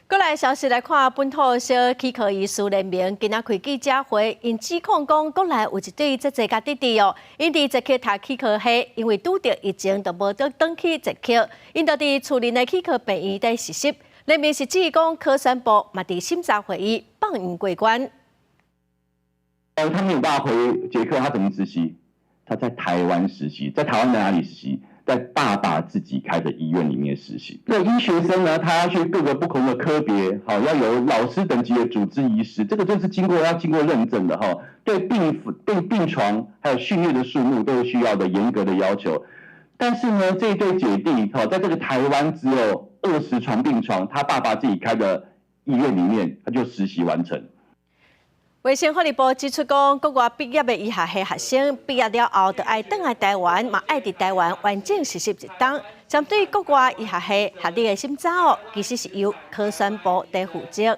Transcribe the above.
閣來消息來看，本土小齒科醫師聯盟今仔開記者會，𪜶指控講國內有一對姐姐佮弟弟哦，𪜶佇捷克讀齒科系，因為拄著疫情就無得轉去捷克，𪜶就佇厝內的齒科病院佇實習。聯盟是指講科宣部嘛佇審查會議放𪜶過關。他沒有辦法回捷克，他怎麼實習？他在台灣實習，在台灣的哪裡實習？在爸爸自己開的醫院裡面實習。這個醫學生呢，他要去各個不同的科別，好，要有老師等級的主治醫師，這個都是要經過認證的哈。對病床還有訓練的數目都是需要的嚴格的要求。但是呢，這一對姐弟，哈，在這個台灣只有20床病床，他爸爸自己開的醫院裡面，他就實習完成。衛生福利部指出講，國外畢業的醫學系學生畢業了後，就愛轉來台灣，嘛愛佇台灣完整實習一冬。針對國外醫學系學歷的審查哦，其實是由科宣部佇負責。